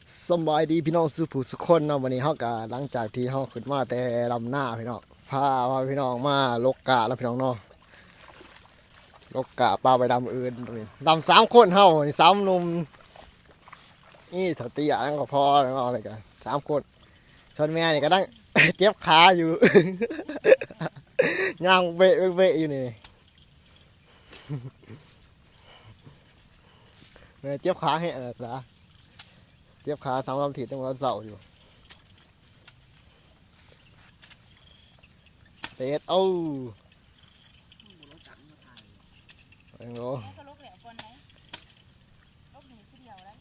ສະບາຍດີພີ່ນ້ອງສູ່ຜູ້ສູ່ຄົນເນາະ, ມື້ນີ້ເຮົາກະ ຫຼັງຈາກທີ່ເຮົາຂຶ້ນມາແຕ່ດຳນາພີ່ນ້ອງ ພາວ່າພີ່ນ້ອງມາຫຼົກກ້າແລ້ວພີ່ນ້ອງເນາະ, ຫຼົກກ້າປາໄປດຳອື່ນ. ດຳສາມຄົນເຮົານີ້ ສາມໜຸ່ມ ນີ້ເຖົ້າເຕ້ຍນັ້ນກໍພໍເນາະ, ແລ້ວກະສາມຄົນ ສ່ວນແມ່ນີ້ກຳລັງເຈັບຂາຢູ່ ຍ່າງເບະເບະຢູ່ນີ້. ແມ່ເຈັບຂາແຮງແລ້ວຊະ ເຈັບຂາສອງສາມອາທິດ ຍັງບໍ່ທັນເຊົາຢູ່. ເຕັດ ເອົາ ເບິ່ງໂລ ແມ່ກໍຫຼົກແລ້ວກ່ອນໄດ໋ ຫຼົກນີ້ຄືດຽວໄດ໋.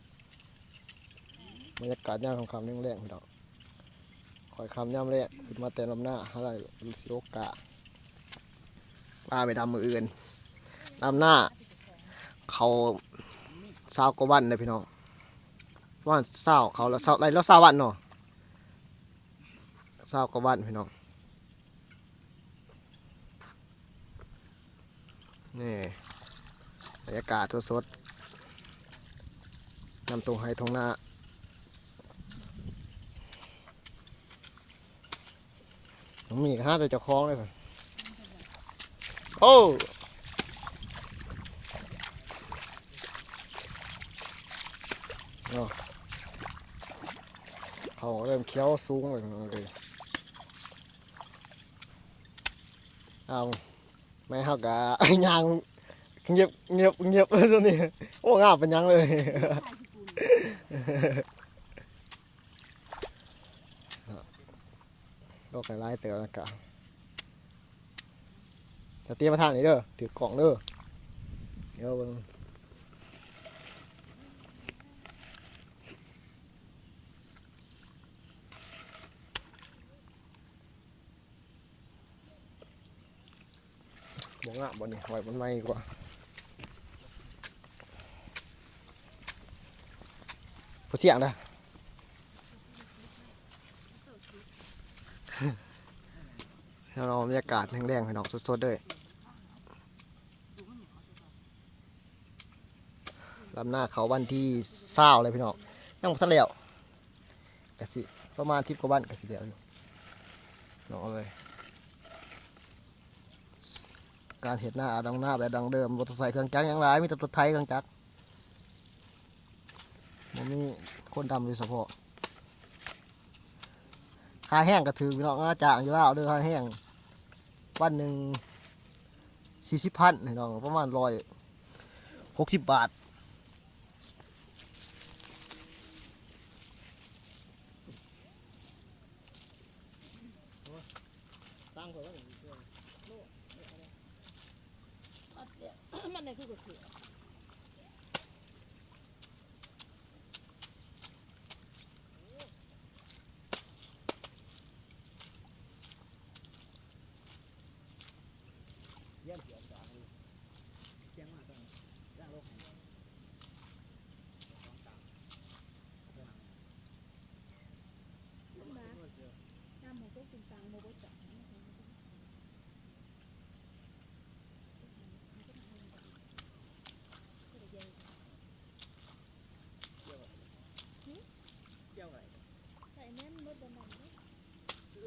ບັນຍາກາດຍາມຄ່ຳໆ ແລງໆ ພີ່ນ້ອງ. ຄ່ອຍຄ່ຳຍາມແລງ ຂຶ້ນມາແຕ່ດຳນາ ຫາໄດ້ຊິຫຼົກກ້າ ປາໄປດຳມື້ອື່ນ. ດຳນາເຂົາຊາວກວ່າວັນເດ້ພີ່ນ້ອງ, ປະມານຊາວ ເຂົາລະຊາວ ໄດ້ລະຊາວວັນເນາະ, ຊາວກວ່າວັນພີ່ນ້ອງ. ນີ້ບັນຍາກາດສົດໆ ນຳທົ່ງໄຮ່ທົ່ງນາ. ນ້ອງມີກໍຫາແຕ່ເຈົ້າຂອງເລີຍ. ໂອ້ ເນາະ ເຂົາເລີ່ມຂຽວສູງແລ້ວເລີຍ. ເອົາ ແມ່ເຮົາກະຍ່າງງຽບໆໆ ໂອ້ ງາມປານຫຍັງເລີຍ. ດອກຫຼາຍເຕີບນະກະ ຈະຕຽມມາທາງນີ້ເດີ ຖືກກ້ອງເດີ ດຽວເບິ່ງ. ບໍ່ງາມບໍ່ນີ້ ໄວ້ມັນໃໝ່ກວ່າ. ພໍສຽງນະ ເຮົາເອົາບັນຍາກາດແຮງໆ ພີ່ນ້ອງ ສົດໆ ເລີຍ. ດຳນາເຂົ້າວັນທີຊາວແລ້ວພີ່ນ້ອງ ຍັງບໍ່ທັນແລ້ວ ກະຊິປະມານສິບກວ່າວັນກະຊິແລ້ວຢູ່ ນ້ອງເອີຍ. ການເຮັດນາ ດຳນາແບບດັ້ງເດີມ ບໍ່ຕ້ອງໃຊ້ເຄື່ອງຈັກຫຍັງຫຼາຍ ມີແຕ່ລົດໄຖ ເຄື່ອງຈັກ ບໍ່ມີຄົນດຳໂດຍສະເພາະ. ຄ່າແຮງກະຖືກພີ່ນ້ອງ ມາຈ້າງຢູ່ລາວເດີ ຄ່າແຮງ ວັນໜຶ່ງສີ່ສິບພັນພີ່ນ້ອງ ປະມານຮ້ອຍຫົກສິບບາດ. ມັນໄດ້ຄືກະເຂືອ.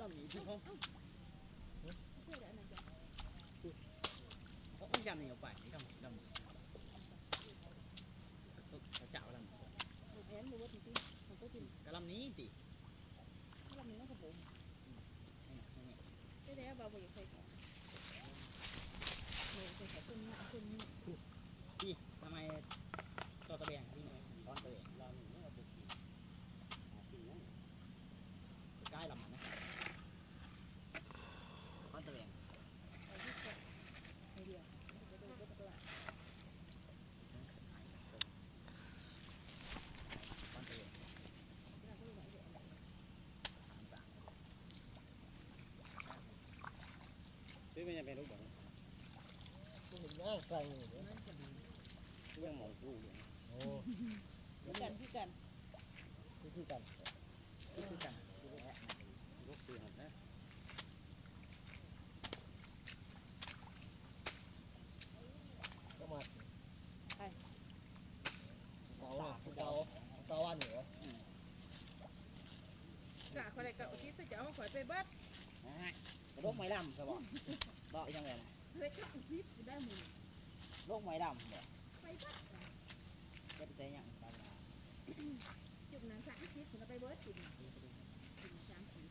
ລຳນີ້ທີ່ເຂົາ ເອົາ ເອົາ ຢາມນີ້ເອົາໄປ ລຳ ລຳ ເຈົ້າລຳ ກະລຳນີ້ຕິ ລຳນີ້ມັນກະບໍ່ ແຕ່ວ່າບໍ່ຢາກໃສ່ ນີ້ ທຳໄມ ຕໍ່ຕະແບງ ນີ້ ຕອນຕະແບງ ລາວນີ້ ບໍ່ກິນ ກິນຫຍັງ ກາຍລຳນັ້ນນະ ຕອນຕະແບງ. ຊື້ແມ່ນຫຍັງແມ່ລູກບັດນີ້ ບໍ່ເຫັນຫຍັງໃສ່ນີ້ເດ້ ຄືຫຍັງໝໍງກູຢູ່ ໂອ້ ຄືກັນ ຄືກັນ ຄືກັນ ຄືກັນ ລູກຊື້ຫັ້ນນະ ກໍມາ ໃຜ ເຂົາ ເຂົາ ເຂົາວ່ານີ້ເດ້ ອືມ. ເຈົ້າເອົາຂອງຂ້ອຍໄປເບິດ ນະ ກະດົກໄມ້ດຳຊະບໍ? ເວົ້າອີ່ຫຍັງແລ້ວນະ? ເຮີ້ຍ ຈັກຜິດຊິໄດ້ມື້ນີ້ ດົກໄມ້ດຳບໍ? ໄປເບິດນະ ເກັບໄປໃສ່ຫຍັງ? ຈຸດນັ້ນສາມສິບພຸ້ນລະ ໄປເບິດຈຸດນັ້ນ ຈຸດສາມສິບ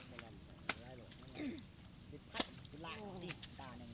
ບໍ່ລຳຫຼາຍໂລດ ສິບພັນ ເປັນລ້ານຕິ ຕາໜຶ່ງ.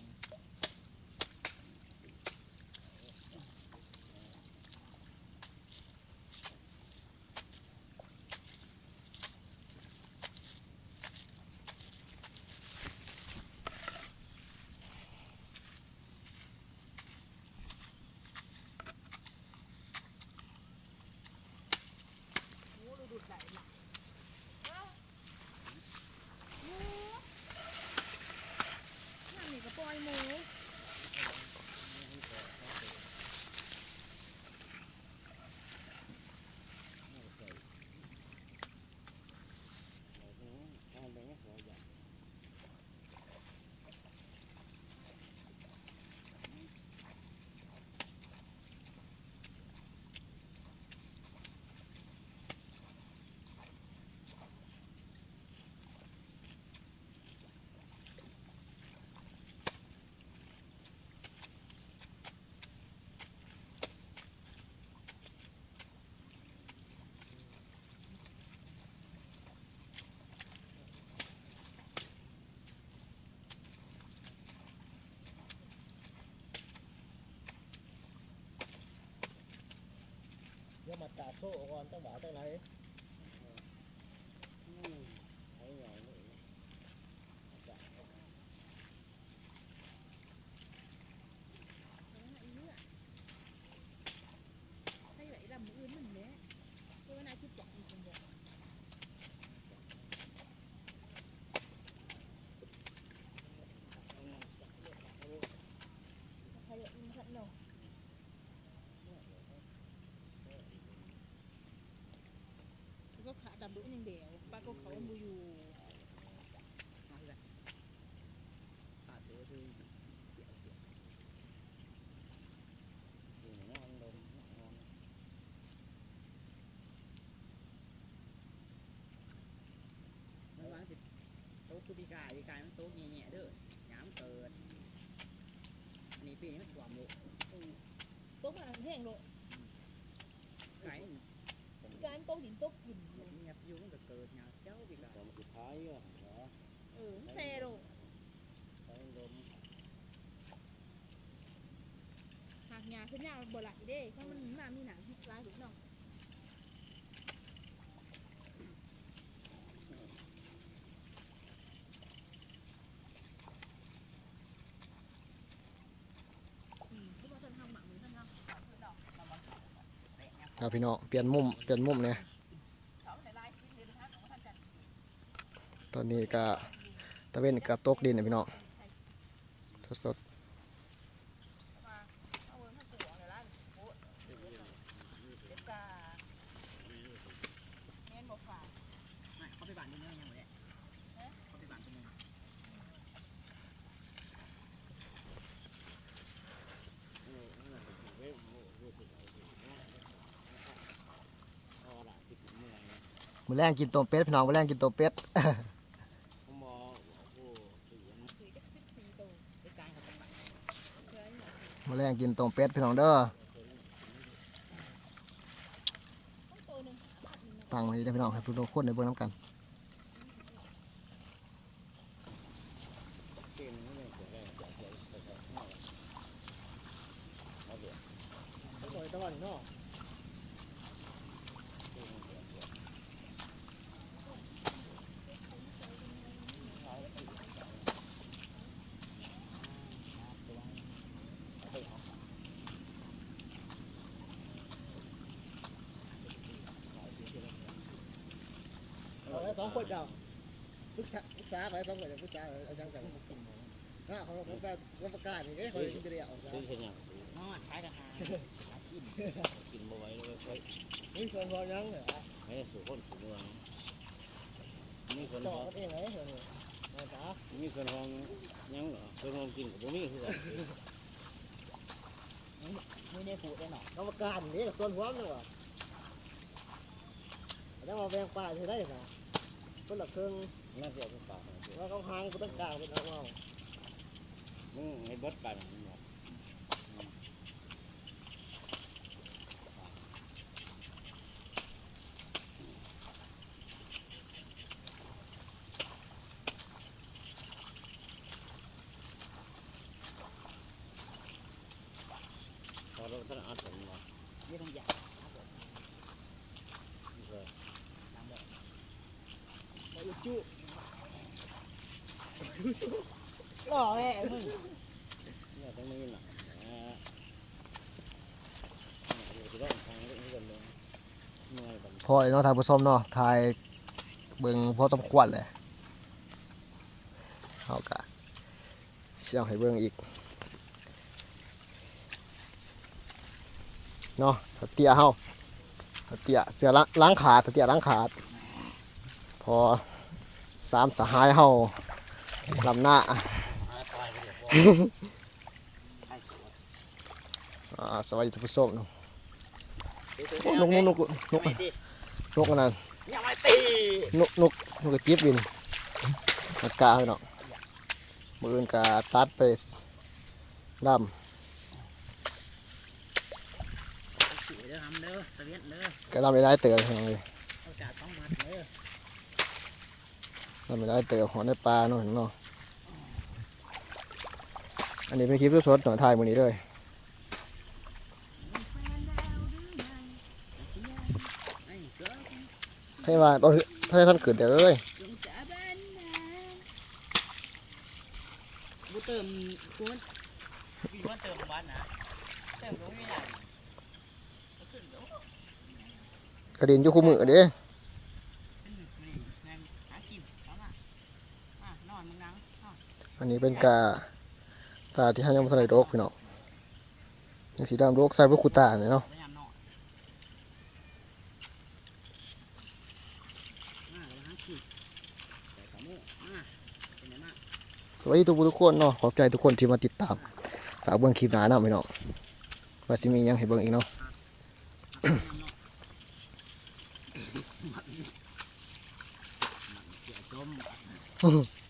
ດຽວມາຕາໂຊກ່ອນ ຈັກບາດຈັ່ງໃດ? ກໍຂາດຳດຸຍັງແດວ ປາກໍເຂົາມັນບໍ່ຢູ່ ມາຄືກັນ ຂາດໂຕຊື່ ມັນວ່າຊິຕົກຄືປີກາຍ ປີກາຍມັນຕົກແຍະໆເດີ ຍາມເກີດ ອັນນີ້ປີນີ້ມັນຖ້ວມໂລດ ຕົກມາແຮງໂລດ ກາຍ ກາຍມັນຕົກດິນຕົກດິນ ງຽບຢູ່ ມັນກໍເກີດຍາມເຈົ້າປີກາຍ ເອີ ມັນແຊໂລດ ຫາກຫຍ້າຂຶ້ນຍາກບໍ່ຫຼາຍເດ້ ຄັນມັນມາມີໜ້າຫຼາຍເດ້ເນາະ. ເອົາ ພີ່ນ້ອງ ປ່ຽນມຸມ ປ່ຽນມຸມແດ່. ຕອນນີ້ກະຕາເວັນກະຕົກດິນນະພີ່ນ້ອງ ສົດໆ. ມື້ແລງກິນຕົ້ມເປັດ ພີ່ນ້ອງ ມື້ແລງກິນຕົ້ມເປັດ. ມື້ແລງກິນຕົ້ມເປັດ ພີ່ນ້ອງເດີ. ຕັ້ງໄວ້ເດີພີ່ນ້ອງ ໃຫ້ທຸກໆຄົນໄດ້ເບິ່ງນຳກັນ. ເອົາໄວ້ສອງຄົນເຈົ້າ ປຶກສາ ປຶກສາໄວ້ສອງຄົນ ປຶກສາເອົາຈັ່ງໃດ. ນະ ເຂົາ ເຂົາ ເຂົາປະກາດນີ້ເດ້ ເຂົາຊິໄດ້ເອົາຊະ ຊື້ເຮັດຫຍັງ? ນອນ ຂາຍອາຫານ ກິນ ກິນບໍ່ໄຫວເລີຍ. ມີເຄື່ອນຮ່ອງຫຍັງເລີຍ ໃຫ້ສູ່ຄົນສູ່ເມືອງ ມີເຄື່ອນຮ່ອງເອງເລີຍ ມີເຄື່ອງຫຍັງເນາະ ເຄື່ອນຮ່ອງກິນກໍບໍ່ມີຄືກັນ. ມີ ມີແນວປູກແດ່ເນາະ ກຳມະການເດ້ ສ່ວນຮວມເນາະ. ແລ້ວວ່າແບ່ງປາກຊິໄດ້ນະ ຄົນລະເຄິ່ງ ນັ້ນຊິເອົາໄປປາກໃຫ້ ວ່າເຂົາຫາງບໍ່ຕ້ອງການເພິ່ນເອົາເອົາ ມຶງໃຫ້ເບິດປາກນັ້ນເນາະ. ເອົາແລ້ວມັນອັດເອົາບໍ່? ນີ້ຕ້ອງຢາກ ເອີ ບໍ່ຢູ່ຈຸ ຫຼໍ່ແທ້ມຶງ ຢາກໃຫ້ມຶງນະ ພໍແລ້ວເນາະທ່ານຜູ້ຊົມເນາະ ຖ່າຍເບິ່ງພໍສົມຄວນແຫຼະ ເຮົາກະຊິເອົາໃຫ້ເບິ່ງອີກເນາະ ຕາເຕ້ຍເຮົາ ຕາເຕ້ຍເສື້ອລາງຂາດ ຕາເຕ້ຍລາງຂາດ ພໍສາມສະຫາຍເຮົາ ລຳໜ້າ. ອ່າ ສະບາຍດີທ່ານຜູ້ຊົມເນາະ ໂອ້ ນົກ ນົກ ນົກ ນົກ ນົກອັນນັ້ນ ຍັງບໍ່ໄດ້ຕີ ນົກ ນົກ ນົກກະຈິບບິນ ມັນກະເນາະ ມື້ອື່ນກະຕັດໄປດຳ ເດີ ດຳເດີ ຕາເວັນເດີ ກະດຳໄດ້ຫຼາຍເຕີບພີ່ນ້ອງເອີຍ ໂອກາດສອງມັດເດີ. ໄດ້ຫຼາຍເຕີບ ຮອດໃນປ່າເນາະ ເນາະ ອັນນີ້ເປັນຄລິບສົດໆເນາະ ຖ່າຍມື້ນີ້ເລີຍ ໃຜວ່າ ໂອ້ຍ ໃຜທັນຂຶ້ນເດີເອີຍ ບໍ່ເຕີມ ຄວນ ມີຄວນເຕີມວັນນະ ເຕີມກໍມີຫຍັງ ກະຫຼິ້ນຢູ່ຄູ່ມື້ເດ້ ອັນນີ້ເປັນກາ ກາທີ່ເຮົາຍັງບໍ່ທັນໄດ້ດົກພີ່ນ້ອງ ຍັງຊິດຳດົກໃສ່ພວກຄູຕານີ້ເນາະ. ສະບາຍດີທຸກຜູ້ທຸກຄົນເນາະ ຂອບໃຈທຸກຄົນທີ່ມາຕິດຕາມ ຝາກເບິ່ງຄລິບໜ້ານຳພີ່ນ້ອງ ວ່າຊິມີຫຍັງໃຫ້ເບິ່ງອີກເນາະ. ມັນເສຍຊົມ.